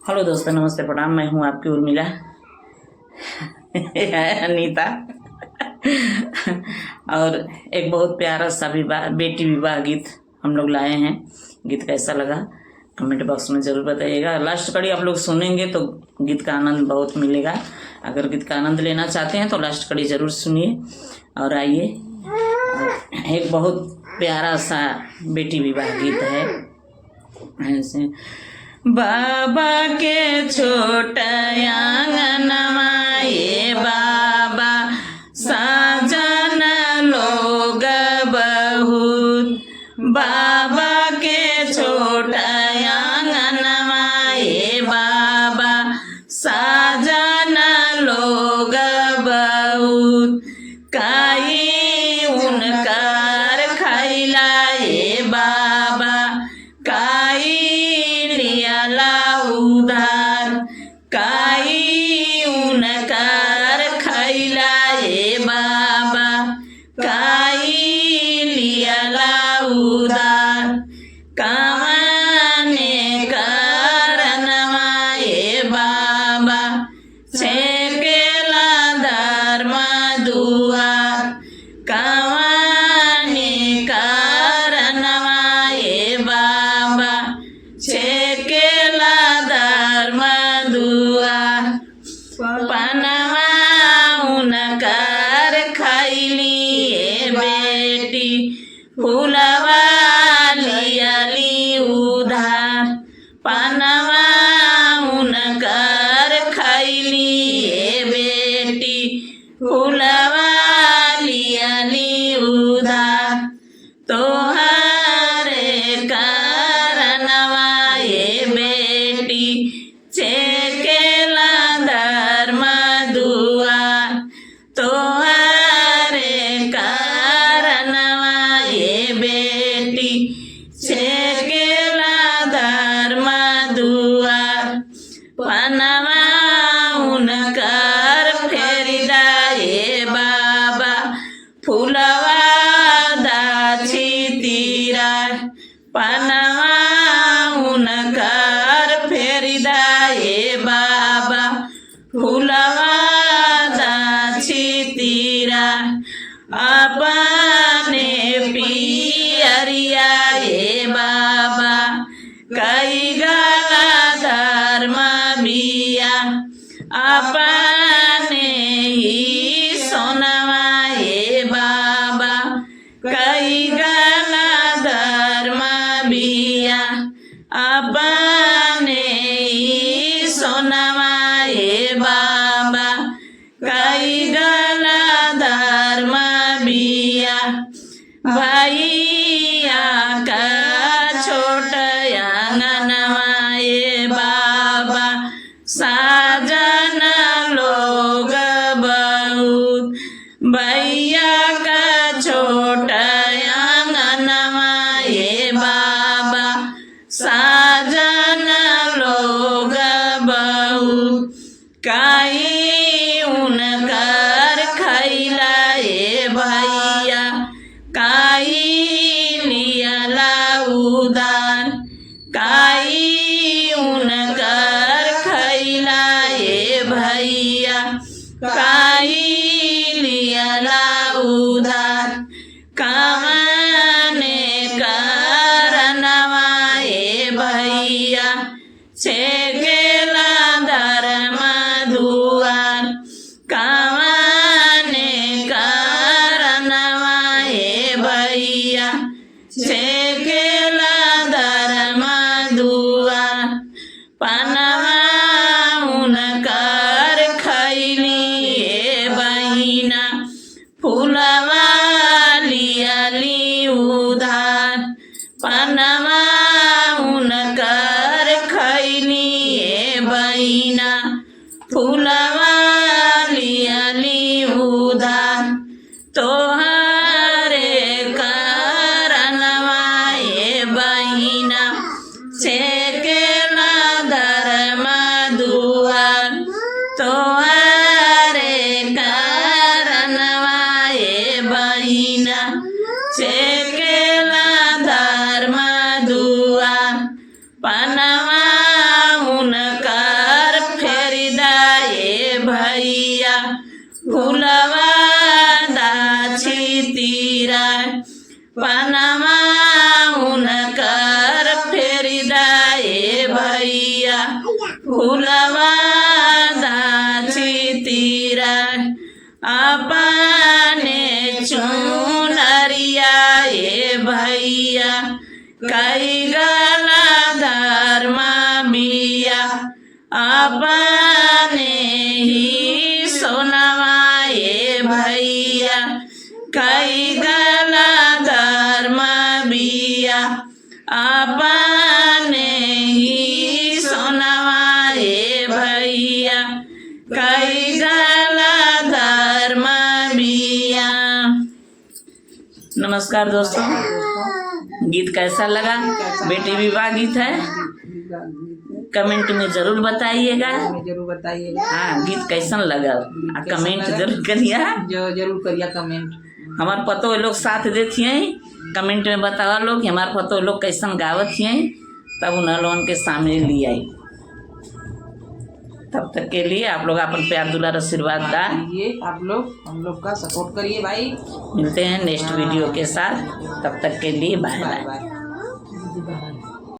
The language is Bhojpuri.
हेलो दोस्तों, नमस्ते, प्रणाम। मैं हूँ आपकी उर्मिला अनीता और एक बहुत प्यारा सा विवाह, बेटी विवाह गीत हम लोग लाए हैं। गीत कैसा लगा कमेंट बॉक्स में ज़रूर बताइएगा। लास्ट कड़ी आप लोग सुनेंगे तो गीत का आनंद बहुत मिलेगा। अगर गीत का आनंद लेना चाहते हैं तो लास्ट कड़ी ज़रूर सुनिए और आइए। और एक बहुत प्यारा सा बेटी विवाह गीत है। ऐसे बाबा के छोट आंगनवा ये बाबा, साजन लोग बहुत। बाबा के छोट आंगनवा ये बाबा, साजन लोग बहुत। काई उनकार खैला ये बाबा, काई लियाला उधार। काई उनकार खैला ये बाबा, काई लियाला उधार। कामने कारणवा ये बाबा, छेकेला धर्म दुआर। कामने कारणवा ये बाबा, छेकेला धर्म दुआर। पनवा उनकार खैली ए बेटी, फुलवा लियाली उधार। पनवा उनकार खैली ए बेटी, फुलवा लियाली उधार। तोहारे कारणवा ये बेटी, चेकेला धर्म दुआर। तोहारे कारणवा ये बेटी, चेकेला धर्म दुआर। पनवा उनकर फेरिदा ये बाबा, फुलवा दाछी तीरा। पनवा उनकर फेरिदा ये बाबा, फुलवा दाछी तीरा। अपने पियरिया ये बाबा, कई गला धर्म बिया। अपने ही सोनवा ये बाबा, कई गला धर्म बिया। अपने ही सोनवा ये बाबा, कई गला धर्म बिया। भैया का छोट आंगनवा ये बाबा, साजन लोग बहुत। भैया का छोट आंगनवा ये बाबा, साजन लोग बहुत। काई उनकर खैला ये भैया, काई लियाला उधार। काई उनकर खैला ये भैया, काई लियाला उधार। कामने कारणवा ये भैया, छेकेला धर्म दुआर। कामने कारणवा ये भैया, छेकेला धर्म दुआर। पनवा उनकर खैली ए बहिना, फुलवा लियाली उधार। पनवा उनकर खैली ए बहिना, फुलवा लियाली उधार। तोहारे कारणवा ये बहिना, छेकेला धर्म दुआर। तोहारे कारणवा ये बहिना, छेकेला धर्म दुआर। पनवा उनका ए भैया, कई गला धर्म बिया, अपने ही सोनवा ए भैया, कई गला धर्म बिया, अपने ही सोनवा ए भैया, कई गला धर्म बिया। नमस्कार दोस्तों, गीत कैसा लगा? बेटी विवाह गीत है, कमेंट में जरूर बताइएगा। हमें जरूर बताइएगा। हाँ, गीत कैसन लगा आ कैसन कमेंट लगल? जरूर करिए। जो जरूर करिए कमेंट। हमार पतो लोग साथ देती हैं, कमेंट में बतावा लोग कि हमार पतो लोग कैसन गावत हैं, तब उन लोगन के सामने ले आई। तब तक के लिए आप लोग अपन प्यार दुलार आशीर्वाद दा दीजिए, आप लोग हम लोग का सपोर्ट करिए भाई। मिलते हैं नेक्स्ट वीडियो के साथ, तब तक के लिए बाय बाय बाय। बाय।